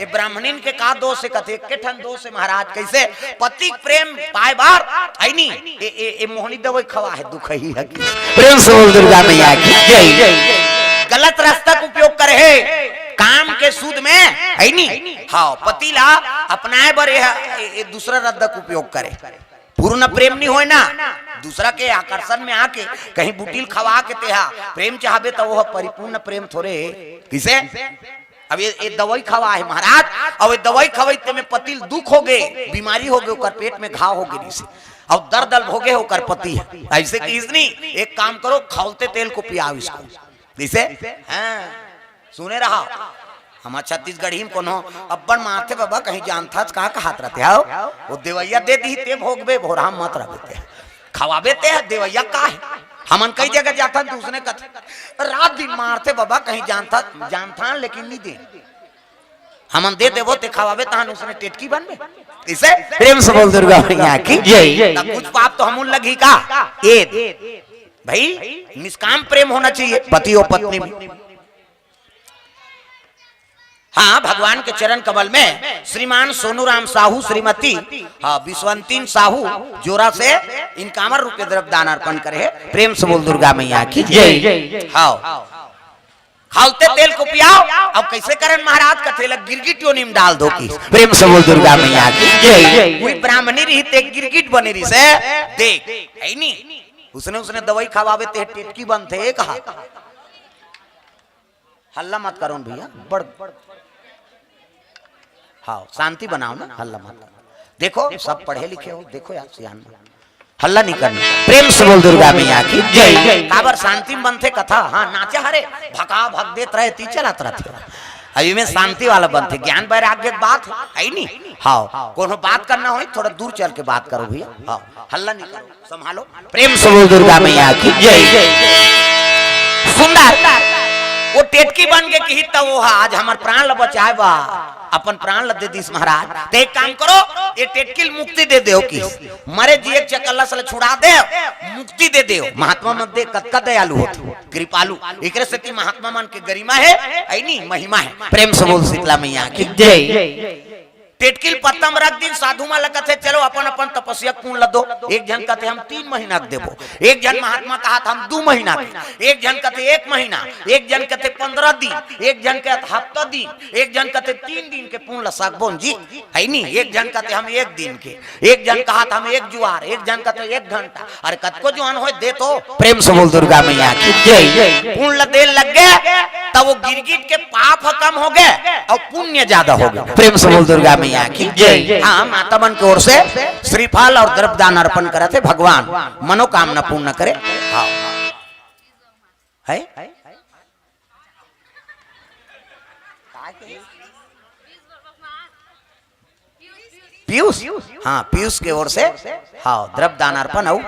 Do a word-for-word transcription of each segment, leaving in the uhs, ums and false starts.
ए ब्राह्मणिन के का दोष हे? कथे के ठन दोष हे महाराज। कइसे? पति के प्रेम पाए बर, हइ नी, ए, ए, ए मोहनी दवई खवा हे, दुखही हे कि। प्रेम से बोल दुर्गा मैया की जय। गलत रस्ता के उपयोग करे हे काम के सूद में, हइ नी। हाँ, पति ला अपनाए बर ए, ए, ए दूसरा रद्दा के उपयोग करे। पूर्ण प्रेम नहीं होय ना, दूसरा के आकर्षण में आके कहीं बुटिल खवा के तेहा प्रेम चाहबे, त वो परिपूर्ण प्रेम थोरे हे। किसे? अब ये, ये दवाई खवा हे महाराज, अब ये दवाई खवाई ते में पति ल दुख हो गे, बीमारी हो गे, ओकर पेट में घाव हो गे, रिसे अब दर्द अल भोगे हे ओकर पति। अइसे किहिस नी, एक काम करो, खौलते तेल को पियाओ इसको। किसे? हाँ, सुने रहा, हमर छत्तीसगढ़ी में कोनो अब्बड़ मारथे बाबा, कहीं जानथस का कहात रहिथे, हव? वो देवइया दे दिही, ते भोगबे, भोरहा मत रहिबे ते। खवाबे ते ह, देवइया का हे? हमन कई जगह जाथन, त उसने कथे, रात दिन मारथे बाबा, कहीं जानथस, जानथन, लेकिन नी दे। हमन दे देबो, ते खवाबे, तहन उसने टेटकी बनबे। इसे प्रेम से बोल दुर्गा मैया की जय। तब कुछ पाप तो हमन लगही का? ए भाई, निष्काम प्रेम होना चाहिए पति और पत्नी में। हाँ, भगवान के चरण कमल में श्रीमान सोनू राम साहू, श्रीमती, हाँ, विश्वंतीन साहू, जोरा से इनकावन रुपये द्रव्य दान अर्पण करे हे। प्रेम से बोल दुर्गा मैया की जय। हाँ, खौलते तेल को पियाओ। अब कइसे करन महाराज? कथे ल गिरगिट योनि में डाल दो कि। प्रेम से बोल दुर्गा मैया की जय। कोई ब्राह्मणी रहिस ते गिरगिट बने रहिसे, देख, हइ नी, उसने, उसने दवाई खवाबे ते टेटकी बनथे, कहा। हल्ला मत करो न भैया, बड़, हाँ, शांति बनाओ ना, हल्ला मत करो। देखो, सब पढ़े लिखे हो, देखो यार, सियान मन। हल्ला नहीं करना। प्रेम से बोल दुर्गा मैया की जय। काबर शांति में बनथे कथा, हाँ, नाचा हरे, भका भक देत रहे, ती चलत रहिथे। अब इमे शांति वाला बनथे, ज्ञान वैराग्य के बात हे, हइ नी? हाँ, कोनो बात करना होही, थोड़ा दूर चल के बात करो भैया। हाँ, हल्ला नहीं करो। संभालो। प्रेम से बोल दुर्गा मैया की जय। सुंदर, वो टेटकी बन के किहिस त वो हा आज हमर प्राण ल बचाए बा, अपन प्राण ल दे दिस महाराज। ते एक काम करो, ये टेटकी ल मुक्ति दे देव कि मरे जिए के चकल्लस ल छुड़ा देव, मुक्ति दे देव। महात्मा मन दे कतका दयालु होथे, कृपालु। एकरे सेती महात्मा मन के गरिमा हे, हइ नी, महिमा हे। प्रेम से बोल शीतला मैया की जय। टेटकी ल पत्ता म रख दिन, साधु मन ल कथे, "चलो अपन अपन तपस्या के पुण्य ल दो।" एक झन कथे, "हम तीन महीना के देबो।" एक झन महात्मा कहाथे, "हम दू महीना के।" एक झन कथे, "एक महीना।" एक झन कथे, "पंद्रह दिन।" एक झन कथे, "हफ्ता दिन।" एक झन कथे, "तीन दिन के पुण्य ल सकबो न जी।" हइ नी? एक झन कथे, "हम एक दिन के।" एक झन कहाथे, "हम एक जुआर।" एक झन कथे, "एक घंटा।" अरे कतको जुआर होय दे तो। प्रेम से बोल दुर्गा मैया की जय। पुण्य ल दे लग गे, त वो गिरगिट के पाप ह कम हो गे अउ पुण्य ज्यादा हो गे। प्रेम से बोल दुर्गा मैया की जय। हाँ, माता मन के ओर से श्रीफल अउ द्रव्य दान अर्पण करत हे भगवान, मनोकामना पूर्ण करे। हाँ। है? पीयूष? हाँ, पीयूष के ओर से, हाँ, द्रव्य दान अर्पण अउ,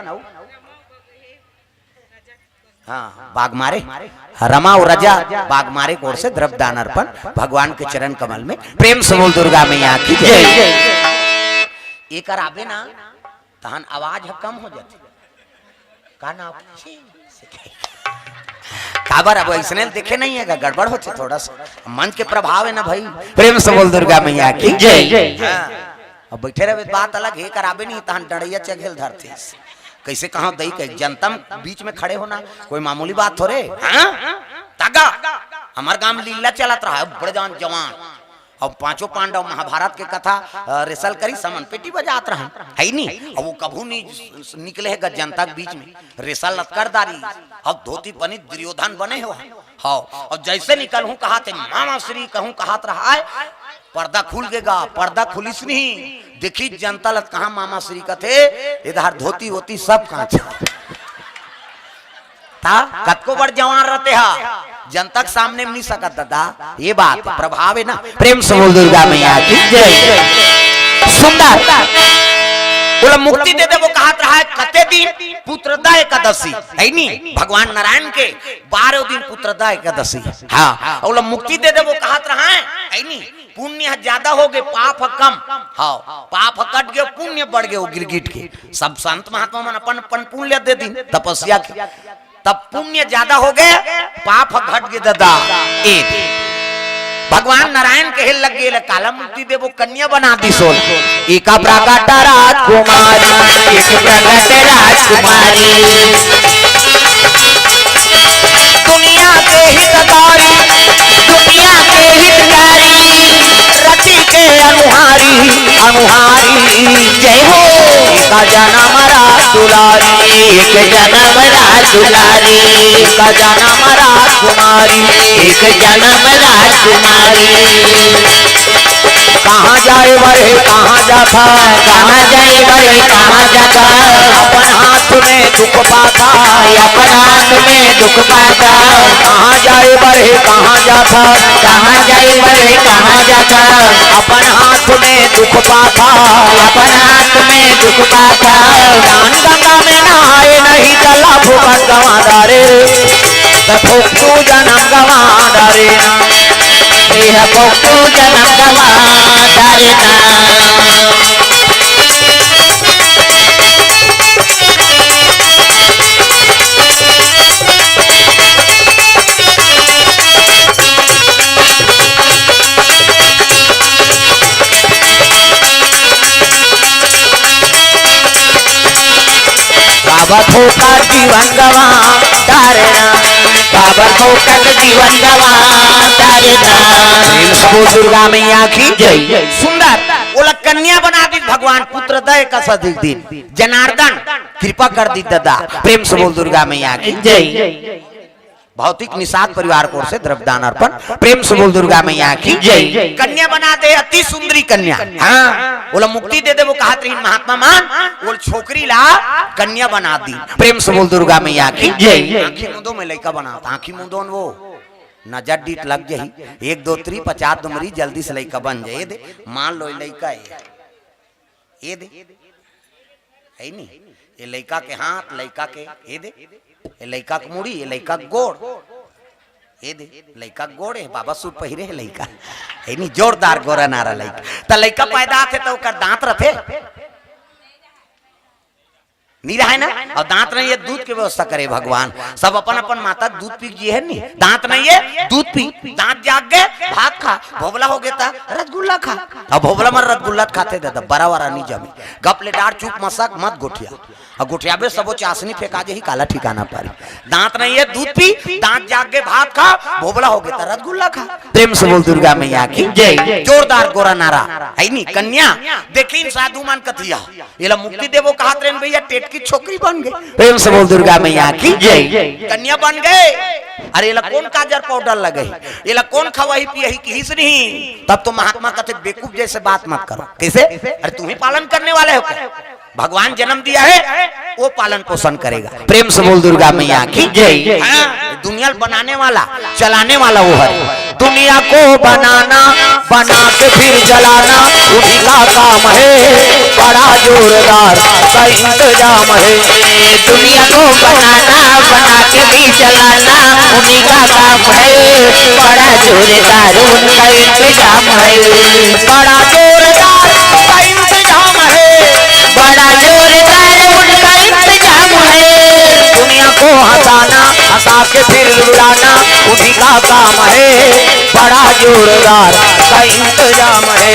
हाँ, बागमारे, रमा अउ रजा बागमारे के ओर से द्रव्य दान अर्पण भगवान के चरण कमल में। प्रेम से बोल दुर्गा मैया की जय। एकर आबे ना, तहन आवाज ह कम हो जाथे। का ना? काबर अब अइसने देखे नहीं हे गा, गड़बड़ होथे थोड़ा सा। मंच के प्रभाव हे ना भाई। प्रेम से बोल दुर्गा मैया की जय। हाँ। अब बैठे रहबे त बात अलग हे, एकर आबे नहीं, तहन डड़ैया चघेल धरथे। कइसे कहा दई के जनता म बीच में खड़े होना, कोई मामूली बात थोरे। हाँ? तागा, हमर गांव लीला चलत रहा, बड़े जान जवान। अब पांचों पांडव महाभारत के कथा, अ, रेसल करिस, हमन पेटी बजात रहन, हइ नी? अब वो कभू नहीं निकले हे ग जनता के बीच में, रेसल लतकर डारिस। अब धोती पहनी दुर्योधन बने हो। हाँ, अउ जइसे निकलहूं कहाथे, "मामा श्री" कहूं कहात रहा हे, पर्दा खुल गे गा, पर्दा खुलिस नहीं, देखिस जनता ल त कहा मामा श्री कथे, एदर धोती वोती सब कांच। त कतको बड़ जवान रहिथे हा, जनता के सामने म नहीं सकत दादा। ये बात प्रभाव हे ना। प्रेम से बोल दुर्गा मैया की जय। सुंदर, ओला मुक्ति दे देबो कहात रहा हे, कते दिन? पुत्रदा एकादशी, हइ नी? भगवान नारायण के बारह दिन पुत्रदा एकादशी। हाँ, ओला मुक्ति दे देबो कहात रहा हे, हइ नी? पुण्य ह ज्यादा हो गे, पाप ह कम। हाँ, पाप ह कट गे, पुण्य बढ़ गे, वो गिरगिट के। सब संत महात्मा मन अपन अपन पुण्य दे दिन तपस्या के, तब पुण्य ज्यादा हो गे, पाप ह घट गे दादा। ए भगवान नारायण कहे लगे, "ले काला मुक्ति देबो, कन्या बना दिस ओला।" एक प्रकट राजकुमारी, एक प्रकट राजकुमारी, दुनिया के हितकारी, दुनिया के हितकारी, रति के अनुहारी, अनुहारी। जय हो। एक जन्म राज दुलारी, एक जन्म राज दुलारी, एक जन्म राजकुमारी, एक जन्म राजकुमारी। कहाँ जाए बर हे, कहाँ जाथा? कहाँ जाए बर हे, कहाँ जाथा? अपन हाथ में दुख पाथा। अपन हाथ में दुख पाथा। कहाँ जाए बर हे, कहाँ जाथा? कहाँ जाए बर हे, कहाँ जाथा? अपन हाथ में दुख पाथा। अपन हाथ में दुख पाथा। दान गंगा में नहाए नहीं, जला फुकट गवा डारे। त फुकटू जनम गवा डारे ना। यह फुकटू जनम गवा डारे ना। बाबा फोकट जीवन गवा डारे ना, बाबा फोकट जीवन गवा डारे ना। प्रेम से बोल दुर्गा मैया की जय। सुंदर, ओला कन्या बना दिस भगवान, पुत्र दय का सदिक दिन। जनार्दन, कृपा कर दिस दादा। प्रेम से बोल दुर्गा मैया की जय। भौतिक निषाद परिवार की ओर से द्रव्य दान अर्पण। प्रेम से बोल दुर्गा मैया की जय। कन्या बना दे, अति सुंदरी कन्या। हाँ, ओला मुक्ति दे दे, वो कहत रहिन महात्मा मन, वो छोकरी ला कन्या बना दिस। प्रेम से बोल दुर्गा मैया की जय। आँखी मूंदो, मैं लइका बनात, आँखी मूंदो न वो नजर डीठ लग जाही। एक दो तीन पचास दुमरी, जल्दी से लइका बन जाए। ए दे, मान लो, ए लइका है, ए दे, है नी? ए लइका के हाथ, लइका के, ए दे, ए लइका के मुड़ी, ए लइका के गोड़, ए दे, लइका के गोड़, ए बाबा सूट पहिरे हे लइका, है नी? जोरदार गोरा नारा लइका। त लइका पैदा होथे त ओकर दांत रथे? नी रहय ना? अउ दांत नहीं हे, दूध के व्यवस्था करे भगवान। सब अपन अपन माता दूध पी के जिए हे नी, दांत नहीं हे, दूध पी, दांत जाग गे, भात खा, भोभला हो गे त रसगुल्ला खा। अब भोभला मन रसगुल्ला खाथे दादा, बरा वरा नी जमे। गप ले डार, चुप मसक, मत गोठिया। अउ गोठियाबे सबो चासनी फेंका जाही, काला ठिकाना पारी। दांत नहीं हे, दूध पी, दांत जाग गे, भात खा, भोभला हो गे त रसगुल्ला खा। प्रेम से बोल दुर्गा मैया की जय। जोरदार गोरा नारा, है नी? कन्या, देखिन साधु मन कथिया, एला मुक्ति देबो कहत रहेन भैया, टेटकी छोकरी बन गे। प्रेम से बोल दुर्गा मैया की जय। कन्या बन गे। अरे एला कोन काजर पाउडर लगही, एला कोन खवाही पियाही किहिस नहीं। तब तो महात्मा कथे, बेवकूफ जैसे बात मत करो। कैसे? अरे तुम ही पालन करने वाले हो क्या? भगवान जन्म दिया है, वो पालन पोषण करेगा। प्रेम से बोल दुर्गा मैया की जय। हाँ, दुनिया बनाने वाला, चलाने वाला वो है। दुनिया को बनाना, बना के फिर जलाना, उन्हीं का काम है, बड़ा जोरदार का इंतजाम है। दुनिया को बनाना, बना के भी जलाना, उन्हीं का काम है, बड़ा जोरदार उनका इंतजाम है। बड़ा जोरदार का इंतजाम है, बड़ा जोरदार उनका इंतजाम है। दुनिया को हंसाना, हंसा के फिर रुलाना, उन्हीं का काम है, बड़ा जोरदार का इंतजाम है।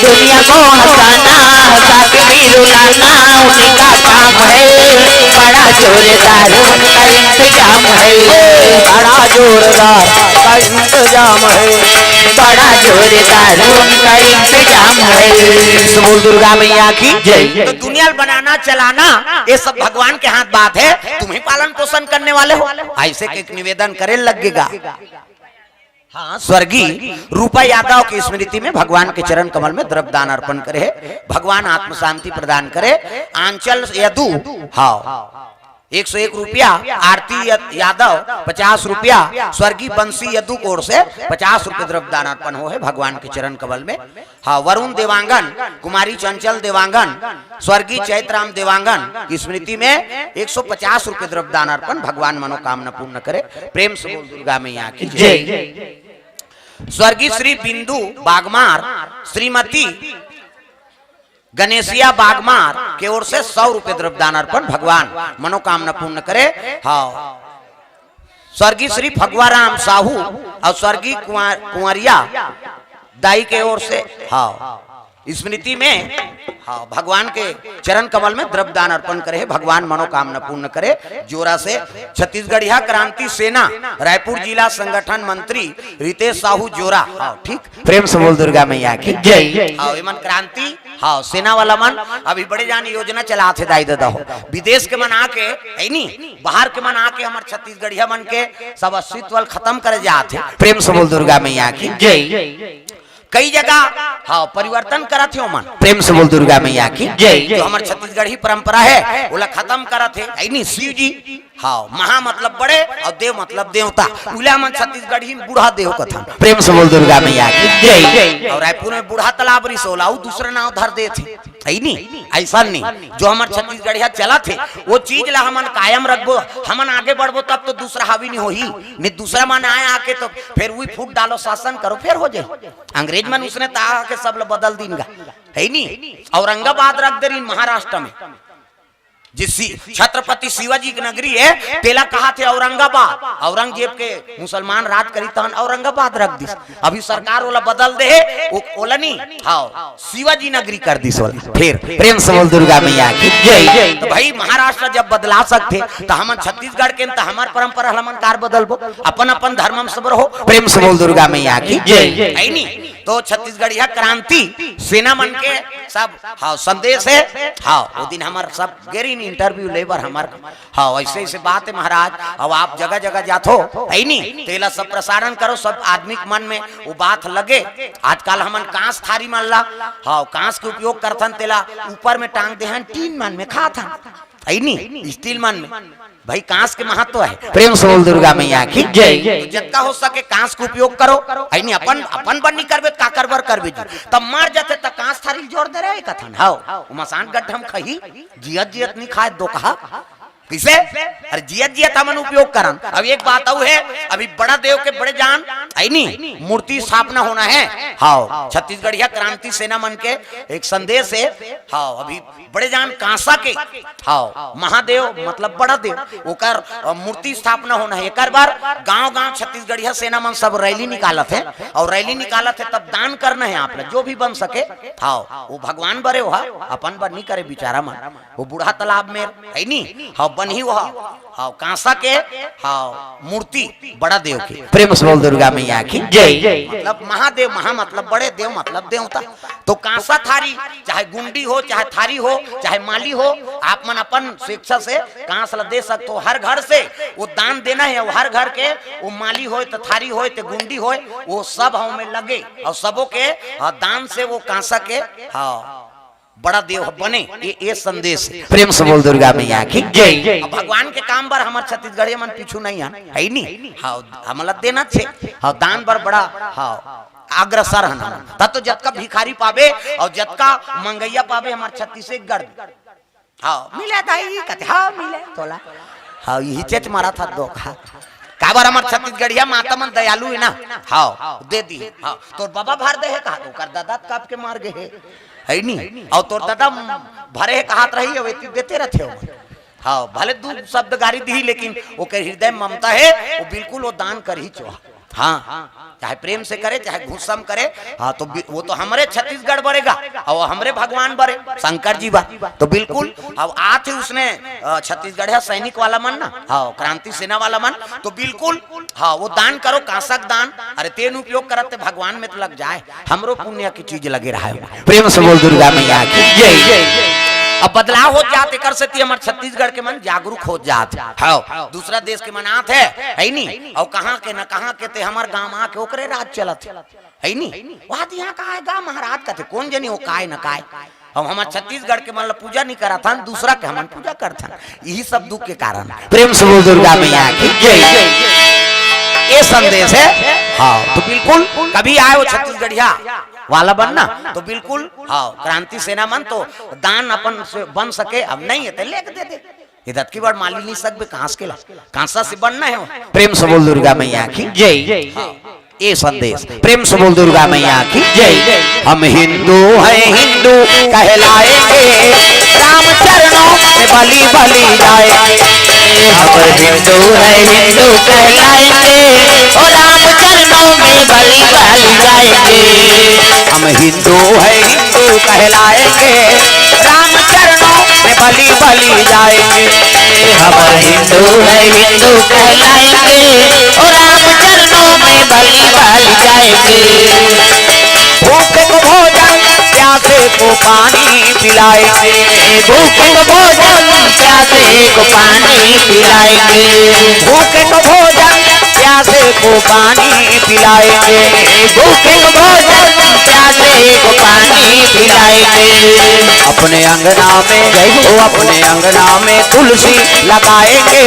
दुनिया को हंसाना, हंसा के भी रुलाना, उन्हीं का काम है, बड़ा जोरदार उनका इंतजाम है। बड़ा जोरदार का इंतजाम है, बड़ा जोरदार उनका इंतजाम है। प्रेम से बोल दुर्गा मैया की जय। तो दुनिया बनाना, चलाना, ये सब भगवान के हाथ बात है, तुम ही पालन पोषण करने वाले हो। ऐसे के एक निवेदन करे लगेगा। हाँ, स्वर्गीय रूपा यादव की स्मृति में भगवान के चरण कमल में द्रव्य दान अर्पण करे हे। भगवान आत्म शांति प्रदान करे। आंचल यदु, हाँ, एक सौ एक रुपया, आरती य-, यादव पचास रुपया, स्वर्गीय बंसी यदु की ओर से पचास रुपये द्रव्य दान अर्पण हो हे भगवान के चरण कमल में। हाँ, वरुण देवांगन, कुमारी चंचल देवांगन, स्वर्गीय चैतराम देवांगन की स्मृति में एक सौ पचास रुपये द्रव्य दान अर्पण। भगवान मनोकामना पूर्ण करे। प्रेम से बोल दुर्गा मैया की जय। स्वर्गीय श्री बिंदु बागमार, श्रीमती गणेशिया बागमार के ओर से सौ रुपये द्रव्य दान अर्पण। भगवान मनोकामना पूर्ण करे। हाँ, स्वर्गीय श्री फगुआ राम साहू और स्वर्गीय कुंवर-, कुंवरिया दाई के ओर से, हाँ, स्मृति में, हाँ, भगवान के चरण कमल में द्रव्य दान अर्पण करे हे। भगवान मनोकामना पूर्ण करे। जोरा से छत्तीसगढ़िया क्रांति सेना रायपुर जिला संगठन मंत्री रितेश साहू जोरा, हाँ, ठीक, प्रेम से बोल दुर्गा मैया की जय। हाँ, एमन क्रांति, हाँ, सेना वाला मन अभी बड़े जान योजना चलात हे दाई ददा हो। विदेश के मन आके, है नी, बाहर के मन आके हमर छत्तीसगढ़िया मन के सब अस्तित्व ल खत्म करे जात हे। प्रेम से बोल दुर्गा मैया की जय। कई जगह, हाँ, परिवर्तन करत हे ओमन। प्रेम से बोल दुर्गा मैया की जय। जो हमर छत्तीसगढ़ी परंपरा हे, ओला खत्म करत हे, है नी, शिव जी। हाँ, महा मतलब बड़े और देव मतलब देवता। उला मन छत्तीसगढ़ी में बूढ़ा देव कथन। प्रेम से बोल दुर्गा मैया की जय। और रायपुर में बूढ़ा तालाब रिसोला, उ दूसरा नाव धर देत हे, है नी? ऐसा नहीं, जो हमर छत्तीसगढ़िया चलत हे, वो चीज ला हमन कायम रखबो, हमन आगे बढ़बो, तब तो दूसरा हावी नहीं होही। नहीं, दूसरा मन आए आके तो फिर वही फूट डालो, शासन करो, फिर हो जाए। अंग्रेज मन उसने ताहा के सब ला बदल दीन गा, है नी? औरंगाबाद रख दे रहीन महाराष्ट्र में, जिस सी-, छत्रपति शिवाजी की नगरी हे, तेला कहाथे औरंगाबाद। औरंगजेब के मुसलमान राज करी तहन औरंगाबाद रख दिस। अभी सरकार ओला बदल दे हे, ओ-, ओला नी, हाँ, शिवाजी नगरी कर दिस ओला। फिर प्रेम से बोल दुर्गा मैया की जय। तो भाई, महाराष्ट्र जब बदला सकथे, तो हमन छत्तीसगढ़ के, तो हमर परंपरा ला हमन कार बदलबो? अपन अपन धर्म में सब रहो। प्रेम से बोल दुर्गा मैया की जय। है नी? तो छत्तीसगढ़िया क्रांति सेना मन के सब, हाँ, संदेश हे। हाँ, वो दिन हमर सब गे रहीन interview ले बर हमर, हाँ, ऐसे ऐसे बात हे महाराज। अब आप जगह जगह जाथो, है नी, तेला सब प्रसारण करो, सब आदमी के मन में वो बात लगे। आजकल हमन कांस थारी मन ला, हाँ, कांस के उपयोग करथन, तेला ऊपर में टांग देहन, टीन मन में खाथन, है नी, स्टील मन में। भाई, कांस के महत्व हे। प्रेम से बोल दुर्गा मैया की जय। तो जतका हो सके कांस के उपयोग करो, है नी? अपन, अपन बर नी करबे, त काकर बर करबे जी? तब मर जाथे त कांस थारी जोर दे रहे कथन, हाव, वो मसान गड्ढा में खही, जियत जियत नी खाए दो कहा। किसे? अरे, जियत जियत हमन उपयोग करन। अब एक बात अउ हे, अभी बड़ा देव के बड़े जान, है नी, मूर्ति स्थापना होना हे। हाव, छत्तीसगढ़िया क्रांति सेना मन के एक संदेश हे। हाव, अभी बड़े जान कांसा के, हाव, महादेव मतलब बड़ा देव, ओकर, अ, मूर्ति स्थापना होना हे। एकर बर गांव-गांव छत्तीसगढ़िया सेना मन सब रैली निकालत हे, अउ रैली निकालत हे, तब दान करना हे आप ला, जो भी बन सके। हाव, वो भगवान बरे, ओहा अपन बर नी करे बिचारा मन, वो बूढ़ा तालाब में, है नी, हाव, बनही ओहा, हाव, कांसा के, हाव, मूर्ति बड़ा देव के। प्रेम से बोल दुर्गा मैया की जय। मतलब महादेव, महा मतलब बड़े, देव मतलब देवता। तो कांसा थारी, चाहे गुंडी हो, चाहे थारी हो, चाहे माली हो, आप मन अपन स्वेच्छा से कांस ला दे सकते हो। हर घर से वो दान देना हे, अउ हर घर के वो माली होय, तो थारी होय, तो गुंडी होय, वो सब हव में लगे, अउ सबो के, हाँ, दान से वो कांसा के, हाँ, बड़ा देव ह बने। ये, ये संदेश हे। प्रेम से बोल दुर्गा मैया की जय। अब भगवान के काम बर हमर छत्तीसगढ़िया मन पीछू नहीं हन, है नी? हाँ, हमला देना छे, हाँ, दान बर बड़ा, हाँ, अग्रसर हन। तब तो जतका भिखारी पाबे अउ जतका मंगैया पाबे हमर छत्तीसगढ़ में। हाँ, मिले दाई, कथे, हाँ, मिले तोला। हाँ, यही चेच मारा था दो का। काबर हमर छत्तीसगढ़िया माता मन दयालु हे ना। हाँ, दे दी। हाँ, तोर बाबा भर दे हे कहा, ओकर दादा कब के मर गए हे, है नी? अउ तोर दादा भरे हे कहत रही, अब एती देते रहते हो। हाँ, भले दू शब्द गारी दी, लेकिन ओकर हृदय में ममता हे, वो बिल्कुल वो दान करही चोहा। हाँ, चाहे प्रेम से करे, चाहे गुस्सा में करे, हाँ, तो बि-, वो तो हमरे छत्तीसगढ़ बरेगा, अउ हमरे भगवान बरे, शंकर जी बा। तो बिल्कुल, अब आथे उसने, अ, छत्तीसगढ़िया सैनिक वाला मन ना, हाँ, क्रांति सेना वाला मन, तो बिल्कुल, हाँ, वो दान करो, कांसा के दान, अरे तेन उपयोग करत ते भगवान में तो लग जाए, हमरो पुण्य की चीज लगे रहा हे। प्रेम से बोल दुर्गा मैया की जय। अब बदलाव हो जात, एकर सेती हमर छत्तीसगढ़ के मन जागरूक हो जात। हाँ, दूसरा देश के मन आत हे, है नी? अउ कहाँ के न कहाँ के ते हमर गांव आके ओकरे राज चलत हे, है नी? वहाँ दिया का हे गा महाराज कथे, कोन जनी हो काय न काय। हम हमर छत्तीसगढ़ के मन ला पूजा नहीं करत हन, दूसरा के हमन पूजा करत हन। यही सब दुख के कारण हे। प्रेम से बोल दुर्गा मैया की जय। ये संदेश हे। हाँ, तो बिल्कुल कभी आए वो छत्तीसगढ़िया वाला बनना, तो बिल्कुल, हाँ, क्रांति सेना मन तो दान अपन से बन सके, अब नहीं हे तो लेके दे दे। ये दतकी बड़ माली नहीं सकबे, कांस के ला, कांसा से बनना हे वो। प्रेम से बोल दुर्गा मैया की जय। हाँ, ये संदेश। प्रेम से बोल दुर्गा मैया की जय। हम हिंदू हैं, हिंदू कहलाएंगे, राम चरणों में बलि बलि जाएंगे। हम हिंदू है, हिंदू कहलाएंगे, ओ राम चरणों में बलि बलि जाएंगे। हम हिंदू है, हिंदू कहलाएंगे, राम चरणों में बलि बलि जाएंगे। हम हिंदू है, हिंदू कहलाएंगे, ओ राम चरणों में बलि बलि जाएंगे। भूखे को भोजन, प्यासे को पानी पिलाएंगे। भूखे को भोजन, प्यासे को पानी पिलाएंगे। भूखे को भोजन, प्यासे को पानी पिलाएंगे। भूखे को भोजन, प्यासे को पानी पिलाएंगे। अपने अंगना में, जय हो। वो अपने अंगना में तुलसी लगाएंगे।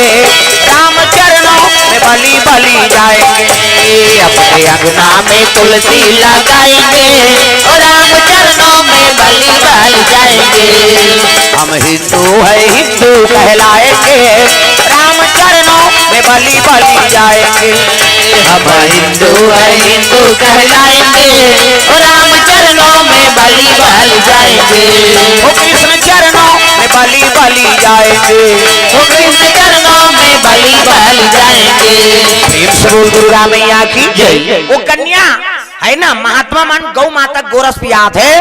राम चरणों में बलि बलि जाएंगे। अपने अंगना में तुलसी लगाएंगे, ओ राम चरणों में बलि बलि जाएंगे। हम हिंदू है, हिंदू कहलाएंगे, राम चरणों में बलि बलि जाएंगे। हम हिंदू है, हिंदू कहलाएंगे, ओ राम चरणों में बलि बलि जाएंगे। ओ कृष्ण चरणों में बलि बलि जाएंगे। ओ कृष्ण चरणों में बलि बलि जाएंगे। प्रेम से बोल दुर्गा मैया की जय। वो कन्या है ना, महात्मा मन गौ माता गोरस पियात हे,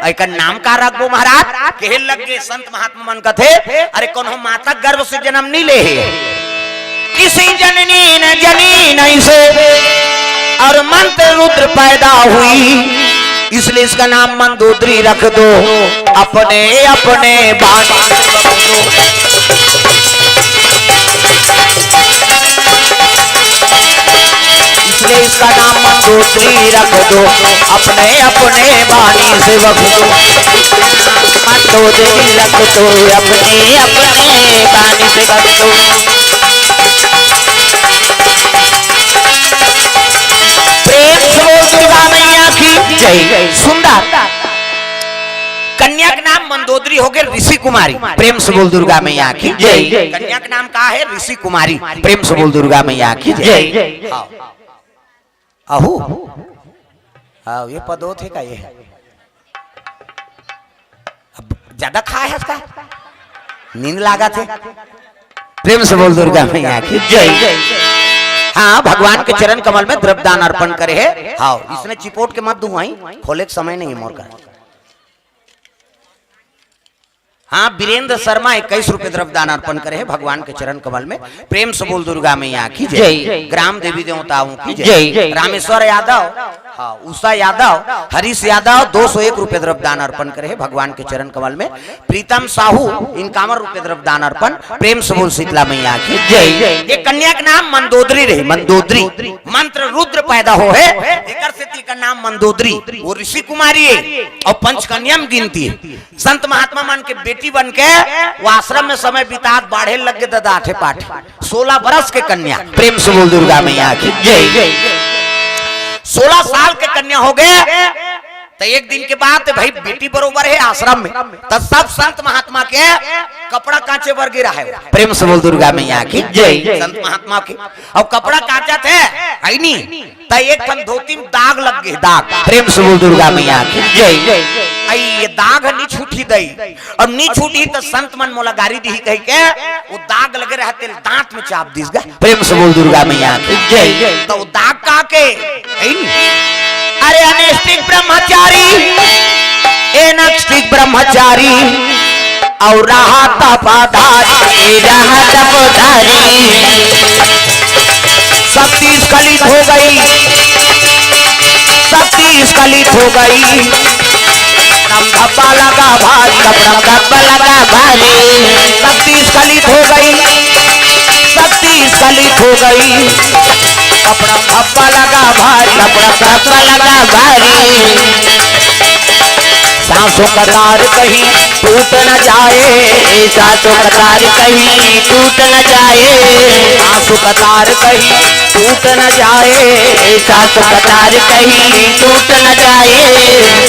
एकर नाम का रखबो महाराज? कहे लग गे संत महात्मा मन कथे, अरे कोनो माता गर्भ से जन्म नहीं ले हे, किसी जननी न जनी नहीं से, और मंत्र रुद्र पैदा हुई, इसलिए इसका नाम मंदोदरी रख दो। अपने अपने बाण इसलिए इसका नाम मंदोदरी रख दो, अपने अपने बाणी से बख्शो। मंदोदरी रख दो, अपने अपने बाणी से बख्शो। प्रेम से बोल दुर्गा मैया की जय। सुंदर। कन्या के नाम मंदोदरी हो गए, ऋषि कुमारी। प्रेम से बोल दुर्गा मैया की जय। कन्या के नाम का है? ऋषि कुमारी। प्रेम से बोल दुर्गा मैया की जय। हाँ। अहू। हाँ, ये पदो थे का ये? अब ज्यादा खाए है इसका? नींद लागा थे। प्रेम से बोल दुर्गा मैया की जय। हाँ, भगवान के चरण कमल में द्रव्य दान अर्पण करे है। हाँ, इसने चिपोट के मत दुहाई, खोले के समय नहीं है मोर का। हाँ, वीरेंद्र शर्मा इक्कीस रुपए द्रव्य दान अर्पण करे है भगवान के चरण कमल में। प्रेम से बोल दुर्गा मैया की जय। जय। ग्राम देवी देवताओं की जय। जय। रामेश्वर यादव, हाँ, उषा यादव, हरीश यादव दो सौ एक रुपए द्रव्य दान अर्पण करे है भगवान के चरण कमल में। प्रीतम साहू इनकावन रुपए द्रव्य दान अर्पण। प्रेम से बोल शीतला मैया की जय। ये कन्या के नाम मंदोदरी रही, मंदोदरी। मंत्र रुद्र पैदा हो है, एकर सेती का नाम मंदोदरी। वो ऋषि कुमारी है और पंचकन्या में गिनती है। संत महात्मा मन के बेटी बन के वो आश्रम में समय बितात, बाढ़े लग गए ददा आठे पाठे। सोलह बरस के कन्या। प्रेम से बोल दुर्गा मैया की जय। सोलह साल के कन्या हो गए, तो एक दिन के बाद भाई बेटी बरोबर है आश्रम में, तो सब संत महात्मा के कपड़ा कांचे बर गिरा है। प्रेम से बोल दुर्गा मैया की जय। संत महात्मा के अब कपड़ा कांचत हे, है नी? त एक ठन धोती में दाग लग गे, दाग। प्रेम से बोल दुर्गा मैया की जय। आई ये दाग ह नी छूटी दई, और नी छूटी त संत मन मोला गारी दिही कहि के वो दाग लगे रहा तेल दांत में चाप दिस गा। प्रेम से बोल दुर्गा मैया की जय। त वो दाग का के, है नी? अरे अनैष्ठिक ब्रह्मचारी, एनैष्ठिक ब्रह्मचारी, और रहा तपधारी, रहा तपधारी। शक्ति स्खलित हो गई, शक्ति स्खलित हो गई। कपड़ा धब्बा लगा भारी, कपड़ा धब्बा लगा भारी। शक्ति स्खलित हो गई, शक्ति स्खलित हो गई। कपड़ा धब्बा लगा भारी, कपड़ा धब्बा लगा भारी। सासों का तार कहीं टूट न जाए, सासों का तार कहीं टूट न जाए। सासों का तार कहीं टूट न जाए, सासों का तार कहीं टूट न जाए।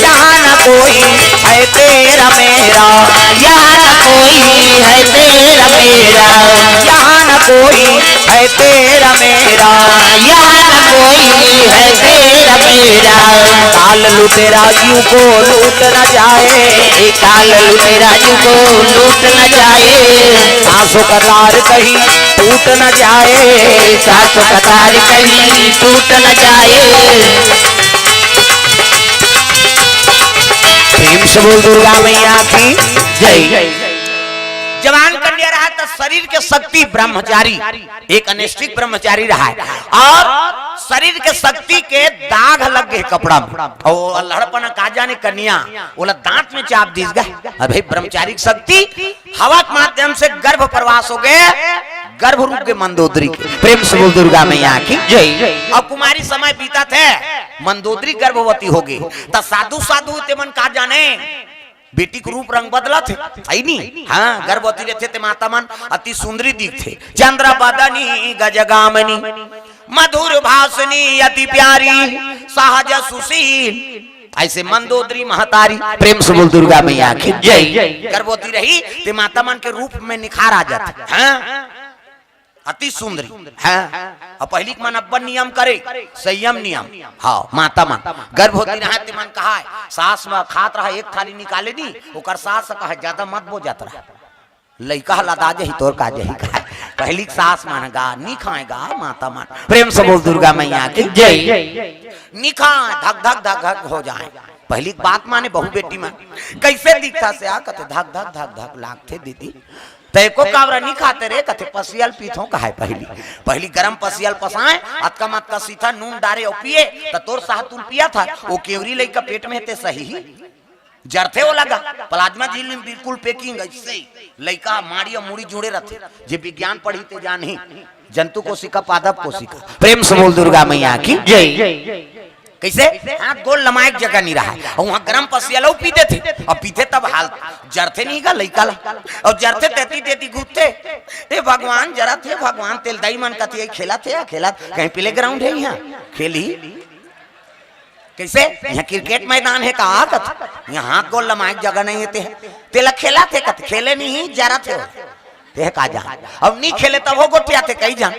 जहाँ न कोई है तेरा मेरा, यहाँ न कोई है तेरा मेरा, यहाँ न कोई है तेरा मेरा, यहाँ न कोई है तेरा मेरा। काल लुटेरा यूं को लूट न जाए, काल लुटेरा यूं को लूट न जाए। सांसों का तार कहीं टूट न जाए, सांसों का तार कहीं टूट न जाए। प्रेम से बोल दुर्गा मैया की जय। जवान कन्या रहा तो शरीर के शक्ति ब्रह्मचारी, एक अनिष्ठिक ब्रह्मचारी रहा है, और शरीर के शक्ति के दाग लग गए कपड़ा में, और वो लड़पना का जाने कन्या, ओला दांत में चाप दीस गा। अबे ब्रह्मचारी की शक्ति हवा के माध्यम से गर्भ प्रवास हो गए, गर्भ रुक गए मंदोदरी के। प्रेम से बोल दुर्गा मैया की जय। अब कुमारी समय बीता थे, मंदोदरी गर्भवती हो गई, त साधु साधु ते मन का जाने, बेटी के रूप रंग बदलत हे, है नी? हाँ, गर्भवती रहथे ते माता मन अति सुंदरी दिखथे। चंद्र बदनी गजगामनी, मधुर भाषणी अति प्यारी, सहज सुशील, ऐसे मंदोदरी महतारी। प्रेम से बोल दुर्गा मैया की जय। गर्भवती रही ते माता मन के रूप में निखार आ जाथे। हाँ, अति सुंदरी। हाँ, अब पहिली के मन अब्बड़ नियम करे, संयम नियम। हाँ, माता मन गर्भवती रहा ते मन कहा है, सास में खात रहा एक थाली निकाले नी, ओकर सास कहा ज्यादा मत बो जात रहा, लइका ह लदा जही, तोर का जही कहा। पहिली के सास मन गा नी खाए गा, माता मन। प्रेम से बोल दुर्गा मैया की जय। नी खाए, धक धक धक धक हो जाए। पहिली के बात माने बहू बेटी मन। कैसे दिखता से आ कथे, धक धक धक धक लागथे दीदी। तै को कावरा नी खाते रे, कथे पसियल पीथों कहाय पहिली। पहिली गरम पसियल पसाए, अतका मतका सीथा नून डारे अउ पिए, त तोर साहतुन पिया था, वो केवरी लइका पेट में ते सही ही। जरथे वो लगा, प्लाज्मा झिल्ली में बिल्कुल packing ऐसे ही। लइका माड़ी अउ मुड़ी जुड़े रहथे, जे विज्ञान पढ़ी ते जानही, जंतु कोशिका, पादप कोशिका। प्रेम से बोल दुर्गा मैया की जय। कैसे? हाथ गोड़ लमाए के जगह नहीं रहा। और वहाँ गरम पसिया लो पीते थे, अब पीते तब हाल जरथे नहीं गा लइका ला। और जरथे तेती तेती घूमते, "ए भगवान, जरा थे भगवान।" तेल दाई मन कथी है, खेलत हे या खेलत, कहीं playground है यहाँ, खेली। कैसे? यहाँ cricket मैदान है का? कथ यहाँ हाथ गोड़ लमाए के जगह नहीं है, ते तेला खेलत हे कथ, खेले नहीं, जरत हे। ते का जान, अब नहीं खेले तब हो गोठिया थे कई जान।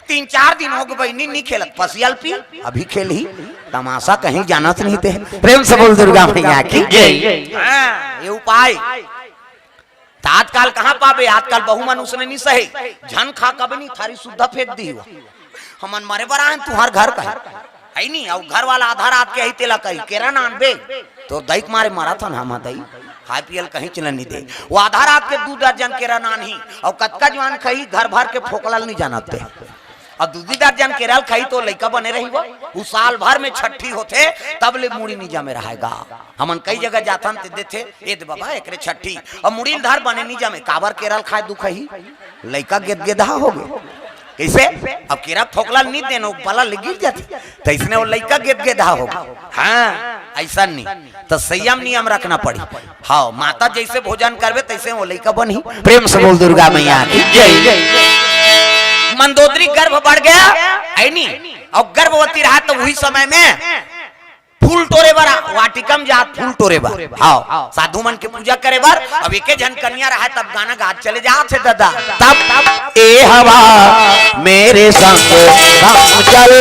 तीन चार दिन हो गए बहिनी, नी खेलत, पसियल पी, अभी खेलही, तमाशा कहीं जानत नहीं ते। प्रेम से बोल दुर्गा मैया की जय। हाँ, ये उपाय। त आजकल कहाँ पाबे, आजकल बहू मन उसने नहीं सहे, झन खा कब नहीं, थारी सुद्धा फेंक दी हो। हमन मरे बर आए, तुहार घर का है, है नहीं, और घर वाला आधा रात के आई तेला कही, "केरा नान बे।" तो दई के मारे मरा था ना हम दई, खाए पियल कहीं चलन नहीं दे। वो आधा रात के दू दर्जन केरा नान ही, और कतका जवान खही, घर भर के फोकलल नहीं जानत ते। अब दू दू दर्जन केरा ल खाही तो लइका बने रही वो। उ साल भर में छठी होथे, तब ले मुड़ी नहीं जमे रहेगा। हमन कई जगह जाथन ते देथे, "ए दे बाबा, एकरे छठी।" अब मुड़ी ल धर बने नहीं जमे, काबर केरा ल खाए दुख ही? लइका गेदगेदहा हो गए। कैसे? अब केरा फोकला नहीं देनो, बला ले गिर जाथे। तैसने वो लइका गेदगेदहा हो गए। हाँ, ऐसा नहीं। तो संयम नियम रखना पड़ी। हाँ, माता जैसे भोजन करबे, तैसे वो लइका बनही। प्रेम से बोल दुर्गा मैया की जय। मंदोदरी गर्भ बढ़ गया, है नी? और गर्भवती रहा तो वही समय में फूल टोरे बर, वाटिका में जात फूल टोरे बर। हाँ, साधु मन के पूजा करे बर। अब एके झन कन्या रहा, तब गाना गात चले जात हे दादा। तब ए हवा मेरे संग संग चल,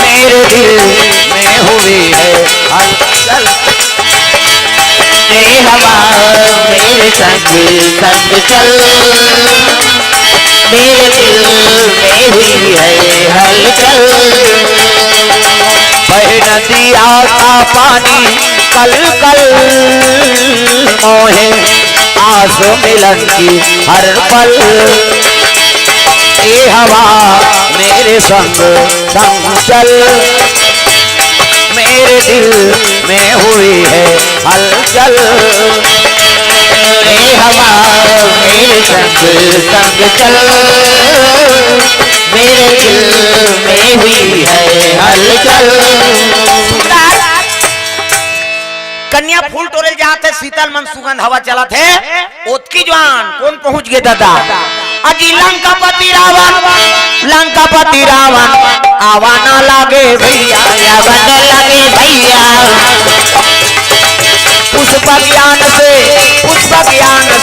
मेरे दिल में हुई है हलचल। ए हवा मेरे संग संग चल, मेरे दिल में हुई है हलचल। बहे नदिया का पानी कल कल, मोहे आस मिलन की हर पल। ए हवा मेरे संग संग चल, मेरे दिल में हुई है हलचल। ए हवा मेरे संग संग चल, मेरे दिल में हुई है हलचल। कन्या फूल टोरे जात हे, शीतल मन सुगंध हवा चलत हे। ओतकी जवान कोन पहुंच गे दादा? अजी लंकापति रावण, लंकापति रावण, आवा ना लागे भैया, आवा ना लागे भैया।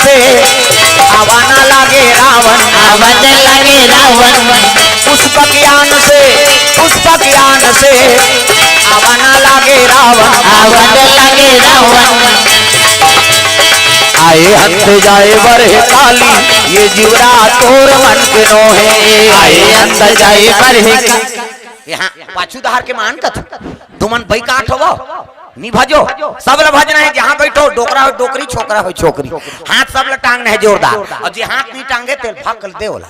आवा ना लागे रावण, आवा ना लागे रावण। पुष्पक यान से, पुष्पक यान से आवा ना लागे रावण, आवा ना लागे रावण। आए हंत जाए बरह काली, ये जीवरा तोर मन के नोहे। आए हंत जाए बरह का-, यहाँ पाछू दहार के मान कथ, तुमन बई काट होवो, नी भजो, सब ल भजना हे, जहाँ बैठो, डोकरा हो डोकरी, छोकरा हो छोकरी, हाथ सब ल टांगना हे जोरदार, अउ जे हाथ नी टांगे, तेल भक्कल दे ओला।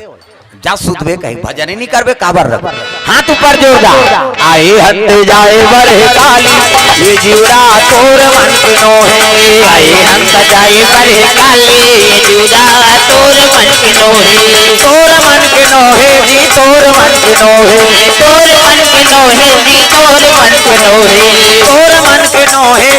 जा सुतबे कहीं, भजन ही नी करबे, काबर रख हाथ ऊपर जोरदार। आए हंत जाए बरह काली, ये जीवरा तोर मन के नोहे। आए हंत जाए बरह काली, ये जीवरा तोर मन के नोहे। तोर मन के नोहे जी, तोर मन के नोहे। तोर मन के नोहे जी, तोर मन के नोहे। तोर मन के नोहे।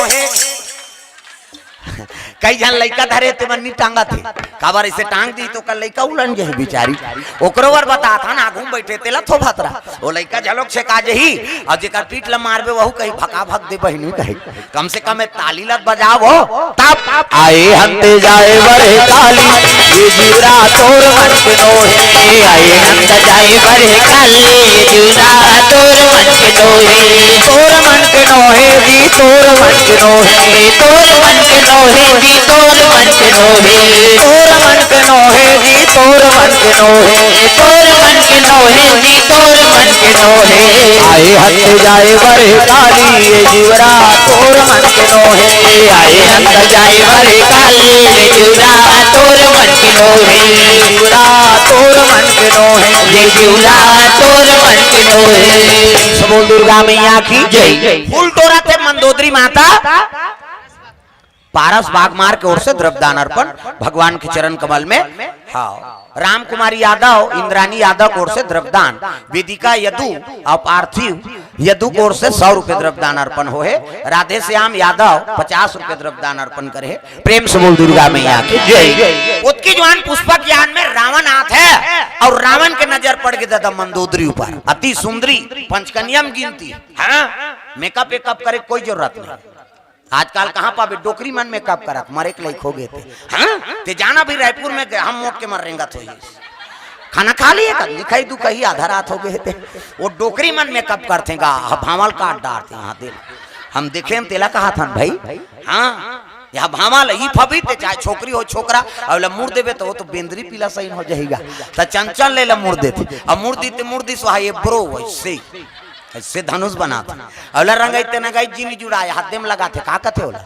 कई झन लइका धरे तेमन नी टांगत हे, काबर अइसे टांग दी त ओकर लइका उलन जही बिचारी। ओकरो बर बतात हन, आघू म बइठे तेला थोभत रह। ओ लइका झलोक छेका जही, अउ जेकर पीठ ल मारबे वहू कही भका भक दे बहिनी कही। कम से कम ए ताली ल बजावो तब। आए हंते जाए बरह काली, ये जीवरा तोर मन के नोहे। आए हंत जाए बरह काली, ये जीवरा तोर मन के नोहे। तोर मन के नोहे जी, तोर मन के नोहे। तोर मन के नोहे जी, तोर मन के नोहे। तोर मन के नोहे जी, तोर मन के नोहे। तोर मन के नोहे जी, तोर मन के नोहे। आए हंत जाए बरह काली, ये जीवरा तोर मन के नोहे। आए हंत जाए बरह काली, ये जीवरा तोर मन के नोहे। जीवरा तोर मन के नोहे। ये जीवरा तोर मन के नोहे। सब बोल दुर्गा मैया की जय। फूल टोरत हे मंदोदरी माता। पारस बागमार के ओर से द्रव्यदान अर्पण भगवान के चरण कमल में। हाँ, राम कुमारी यादव, इंद्रानी यादव के ओर से द्रव्यदान, वेदिका यदु अउ पार्थिव यदु के ओर से सौ रुपए द्रव्यदान अर्पण होहे। राधे श्याम यादव पचास रुपए द्रव्यदान अर्पण करे हे। प्रेम से बोल दुर्गा मैया की जय। ओतकी जुवार पुष्पक यान में रावण आत हे अउ रावण के नजर पड़ गे दादा मंदोदरी ऊपर, अति सुंदरी, पंचकन्या म गिनती। हाँ, मेकअप वेकअप करे कोई जरूरत नहीं। आजकल कहाँ पाबे डोकरी मन मेकअप करत, मरे के लायक हो गे ते। हाँ? ते जाना भी रायपुर में ग-, हम मोट के मर रेंगत होही। खाना खा लिए का? लिखाई दुखाई आधा रात हो गे ते। वो डोकरी मन मेकअप करथे गा, ह-, भांवल काट डारथे यहाँ दे। हम देखे हम तेला कहाथन भाई। हाँ? यहाँ भांवल ई फबी ते चाहे छोकरी हो छोकरा, अउ ला मुड़ देबे तो वो तो बेंदरी पीला सही हो जाही गा। त चंचल ले ला मुड़ देथे। अब मुड़ दी ते मुड़ दी सुहा ये ब्रो वैसे। अइसे धनुष बनाथे। अउ ला रंगई ते नंगई जी नी जुड़ाय, हाथे म लगाथे, का कथे ओला?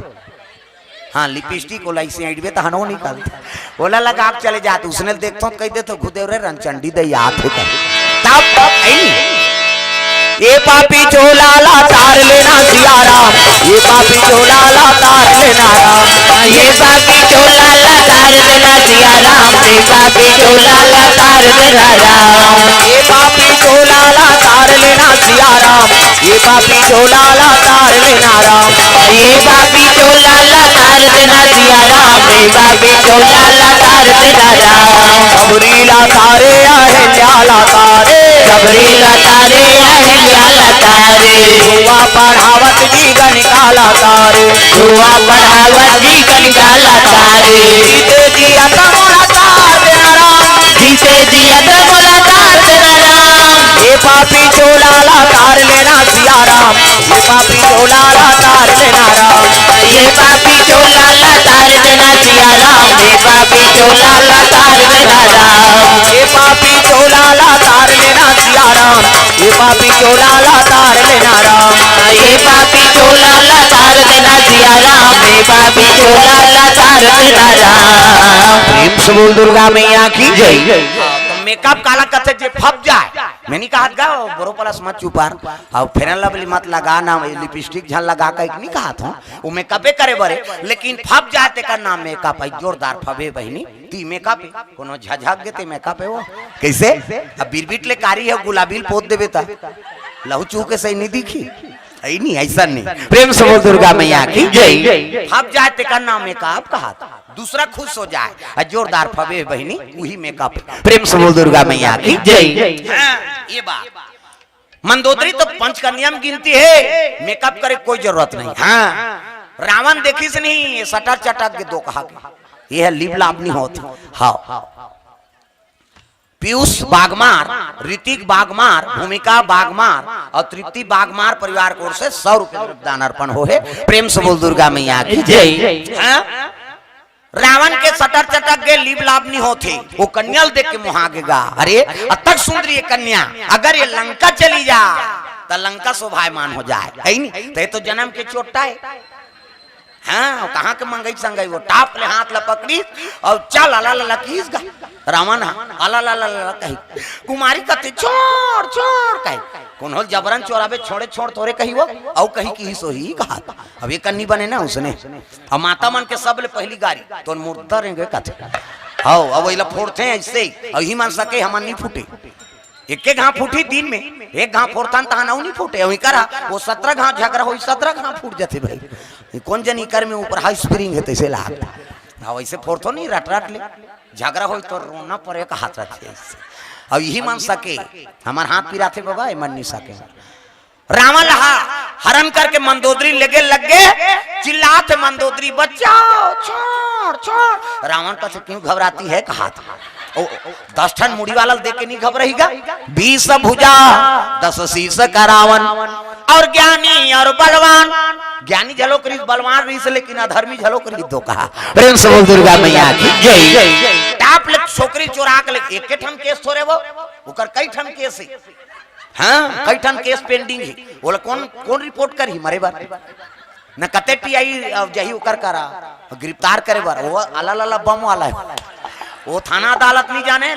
हाँ, लिपस्टिक ओला अइसे अइंटबे त हनो निकलथे। ओला लगा के चले जाथे, उसने देखथों त कहि देथों, "घुदेव रे रंचंडी दई आत हे कहे।" तब, तब, ऐ नी। ए पापी झोला ला तार लेना सिया राम, ए पापी झोला ला तार लेना राम। ए पापी झोला ला तार देना सिया राम, ए पापी झोला ला तार देना राम। ए पापी झोला ला तार लेना सिया राम, ए पापी झोला ला तार लेना राम। ए पापी झोला ला तार देना सिया राम, ए पापी झोला ला तार देना राम। सबरी ला तारे अहिल्या ला तारे, सबरी ला तारे अहिल्या ला तारे। धुआं पढ़ावत जी गणिका ला तारे, धुआं पढ़ावत जी गणिका ला तारे। जीते जी अतमोला तार देना राम, जीते जी अतमोला तार देना राम। ए पापी झोला ला तार लेना सिया राम, ए पापी झोला ला तार लेना राम। ए पापी झोला ला तार देना सिया राम, ए पापी झोला ला तार देना राम। ए पापी झोला ला तार लेना सिया राम, ए पापी झोला ला तार लेना राम। ए पापी झोला ला तार देना सिया राम, ए पापी झोला ला तार देना राम। प्रेम से बोल दुर्गा मैया की जय। हाँ, त मेकअप काला कथे जे फब जाय। मैं नी कहत गा, बोरोप्लस मत चुपार, अउ फेयर लवली मत लगा ना, लिपस्टिक झन लगा कहिके नी कहत हों, वो मेकअपे करे बरे, लेकिन फब जाय तेकर नाम मेकअप हे, जोरदार फबे बहिनी। ती मेकअप हे, कोनो झझक गे ते मेकअप हे वो। कइसे? अब बिरबिट ले कारी हे, गुलाबी ल पोत देबे त लहू चूहू के सही नी दिखी। ऐ नी, अइसन नी। प्रेम से बोल दुर्गा मैया की जय। फब जाय तेकर नाम मेकअप कहाथे, दूसरा खुश हो जाय। अउ जोरदार फबे बहिनी, उही मेकअप। प्रेम से बोल दुर्गा मैया की जय। हाँ, ये बात। मंदोदरी तो पंचकन्या म गिनती हे, मेकअप करे कोई जरूरत नहीं। हाँ, रावण देखिस नहीं, ये सटर चटक के दो कहा के। ये लिप लाप नहीं होत। हाँ, पीयूष बागमार, ऋतिक बागमार, भूमिका बागमार और तृप्ति बागमार परिवार की ओर से सौ रुपये दान अर्पण हो हे। प्रेम से बोल दुर्गा मैया की जय। हाँ? रावण के सटर चटक के लिप लाप नहीं होत हे, वो कन्या ल देख के मोहा गे गा। अरे, अतक सुंदर ये कन्या, अगर ये लंका चली जा, त लंका शोभायमान हो जाए, है नी? त ये तो जन्म के चोट्टा हे। हाँ, कहाँ के मंगई संगई, वो टाप ले हाथ ला पकड़ीस और चल अला ला ला किहिस गा। रावण हा, अला ला ला ला कही। कुमारी कथे, "छोड़, छोड़," कही। कोनो ल जबरन चोराबे, "छोड़े, छोड़," थोरे कही वो, अउ कही किहिस होही कहा। अब ये कन्नी बने ना उसने। अब माता मन के सब ले पहली गारी, "तोर मुर्दा रेंगे," कथे। हव, अब वही ला फोड़थे ऐसे ही, अब ही मन सके हमन नहीं फूटे। एके घाव फूटी दिन में, एक घाव फोड़थन तहन अउ नहीं फूटे, वही करा, वो सत्रह घाव झगड़ा होई, सत्रह घाव फूट जाथे भाई। ये कौन जनी कर में ऊपर हाई स्प्रिंग है, तैसे लागथे। हाँ, वैसे फोड़थो नहीं, रट रट ले, झगड़ा होई तो रोना परे का हाथ रखे ऐसे। अब यही मन सके, हमार हाथ पिराथे बाबा, ये मन नहीं सके। रावण ला हरण करके मंदोदरी लेगे लग गे, चिल्लाथे मंदोदरी, "बचाओ, छोड़, छोड़।" रावण कथे, "क्यों घबराती है?" कहा था। ओ, दस ठन मुड़ी वाला देख के नहीं घबराही गा। बीस भुजा, दस शीश का रावण, और ज्ञानी और बलवान। ज्ञानी झलोक रहिस, बलवान रहिस, लेकिन अधर्मी झलोक रहिस दो कहा। प्रेम से बोल दुर्गा मैया की जय। टाप ले छोकरी चोरा के ले, एके ठन केस थोरे वो, ओकर कई ठन केस हे। हाँ, कई ठन केस पेंडिंग हे। ओला कौन, कौन रिपोर्ट करही मरे बर? न कते टीआई अब जही ओकर करा, गिरफ्तार करे बर। वो अला ला ला बम वाला हे। वो थाना अदालत नहीं जाने।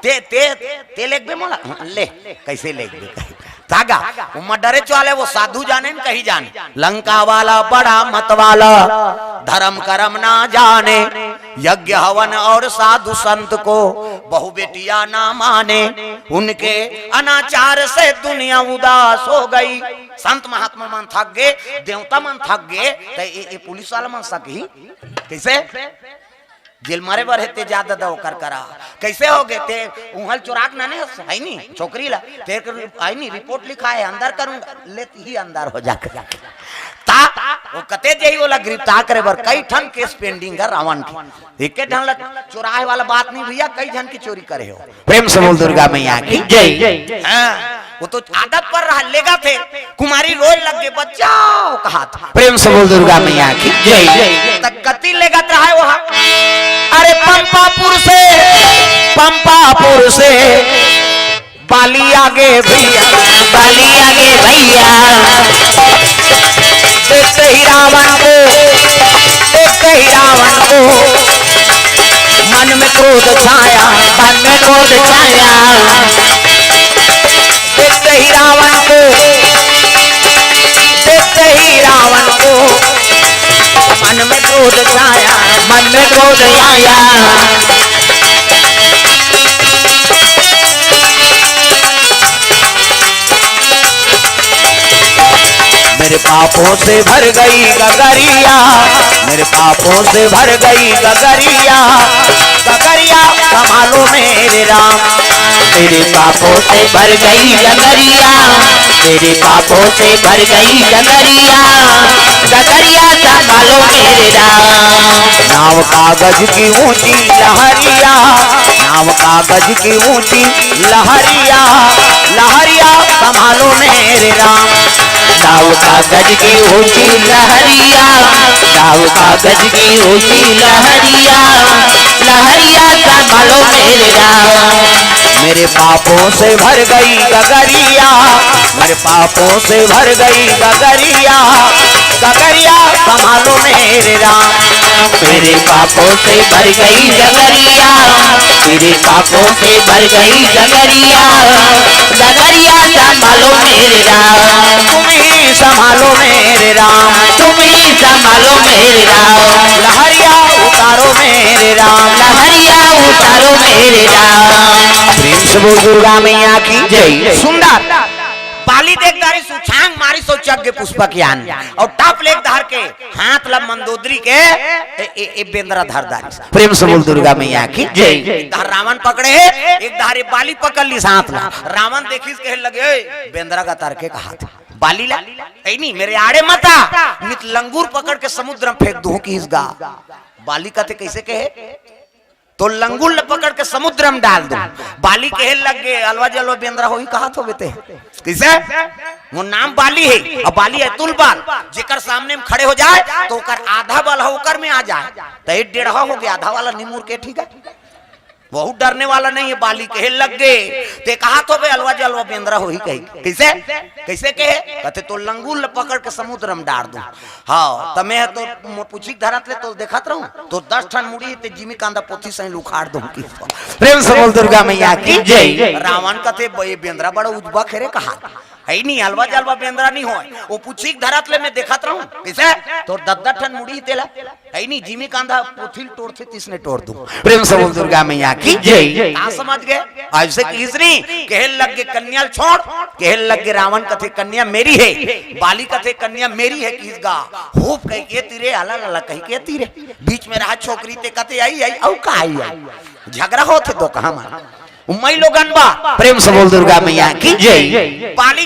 ते, ते, ते लेगबे मोला? ले, कैसे लेगबे? तागा, वो मर्डरे चो आले, वो साधु जाने न कही जाने। लंका वाला बड़ा मत वाला, धर्म करम ना जाने, यज्ञ हवन और साधु संत को, बहु बेटियां ना माने, उनके अनाचार से दुनिया उदास हो गई। संत महात्मा मन थक गे, देवता मन थक गे, त ए, ए पुलिस वाला मन सकही? कैसे? जेल मरे बर हे ते जा ददा ओकर करा। कैसे हो गे ते? उहल चोराक ना ने है नी छोकरी ला। तेरे को है नी रिपोर्ट लिखा है, अंदर करूंगा, लेत ही अंदर हो जाकर। ता वो कते जही ओला गिरफ्तार करे बर कई ठन केस पेंडिंग हे रावण के। एके ठन ला चोराए वाला बात नहीं भैया, कई झन की चोरी करे हो। प्रेम से बोल दुर्गा मैया की जय। हाँ, वो तो आदत पर रहा, लेगथे। कुमारी रोए लग गे, "बचाओ," कहा था। प्रेम से बोल दुर्गा मैया की जय। त कति लेगत रहा है वो? अरे पंपापुर से, पंपापुर से बाली आगे भैया, बाली आगे भैया। देखते ही रावण को, देखते ही रावण को मन में क्रोध छाया, मन में क्रोध छाया। देखते ही रावण को, देखते ही रावण को मन में क्रोध छाया, मन में क्रोध आया। मेरे पापों से भर गई गगरिया, मेरे पापों से भर गई गगरिया, गगरिया संभालो मेरे राम। मेरे पापों से भर गई गगरिया, मेरे पापों से भर गई गगरिया, गगरिया संभालो मेरे राम। नाव कागज की ऊंची लहरिया, नाव कागज की ऊंची लहरिया, लहरिया संभालो मेरे राम। नाव कागज की ऊंची लहरिया, नाव कागज की ऊंची लहरिया, लहरिया संभालो मेरे राम। मेरे पापों से भर गई गगरिया, मेरे पापों से भर गई गगरिया, गगरिया संभालो मेरे राम। मेरे पापों से भर गई गगरिया, मेरे पापों से भर गई गगरिया, गगरिया संभालो मेरे राम। तुम ही संभालो मेरे राम, तुम ही संभालो मेरे राम। लहरिया उतारो मेरे राम, लहरिया उतारो मेरे राम। प्रेम से बोल दुर्गा मैया की जय। सुंदर बाली देख डारिस, उछांग मारिस अउ चघ गे पुष्पक यान। अउ टप ले एक डहर के हाथ ला मंदोदरी के ए, ए, ए बेंदरा धर डारिस। प्रेम से बोल दुर्गा मैया की जय। एक डहर रावण पकड़े हे, एक डहर ये बाली पकड़ लिस हाथ ला। रावण देखिस कहे लगे, "ए, बेंदरा गा तर के कहा था।" बाली ला, "ए नहीं, मेरे आड़े मत आ, नित लंगूर पकड़ के समुद्र में फेंक दूं," किहिस गा। बाली कथे, "कैसे कहे?" "तो लंगूर ल पकड़ के समुद्र में डाल दूं।" बाली कहे लग गे, "अलवा जलवा बेंदरा होही कहत होबे ते।" "कैसे?" "वो नाम बाली हे, अउ बाली हे तुल बाल, जेकर सामने में खड़े हो जाए तो ओकर आधा बल ह ओकर में आ जाए, तो एक डेढ़ा हो गया, आधा वाला निमुर के, ठीक है, बहुत डरने वाला नहीं है।" बाली कहे लग गे, "ते कहत होबे अलवा जलवा बेंदरा होही कही।" "कैसे?" "कैसे कहे?" कथे, "तो लंगूर ल पकड़ के समुद्र में डार दूं।" "हाँ, त मैं तो मोर पुछी के धरत ले तो देखत रहूं, तो दस ठन मुड़ी ते जिमी कांदा पोथी सही उखाड़ दूं।" कि प्रेम से बोल दुर्गा मैया की जय। रावण कथे, "बे बेंदरा बड़ा उजबा खेरे कहा, है नहीं, अलवा जलवा बेंदरा नहीं होय, वो पुछी के धरत ले मैं देखत रहूं, कैसे तोर दस दस ठन मुड़ी तेला, है नहीं, जिमी कांदा पोथी ल टोरथे तिसने टोर दूं।" प्रेम से बोल दुर्गा मैया की जय। का समझ गए? ऐसे किहिस नी, कहे लग गे, "कन्या ल छोड़।" कहे लग गे रावण कथे, "कन्या मेरी है।" बाली कथे, "कन्या मेरी है।" किहिस गा, "होप कह के तीरे, आला लाला कह के तीरे।" बीच में रहा छोकरी ते कथे, "आई, आई, अउ का आई, आई?" झगड़ा होथे तो कहा मार। उमई लोगन बा, प्रेम से बोल दुर्गा मैया की जय। बाली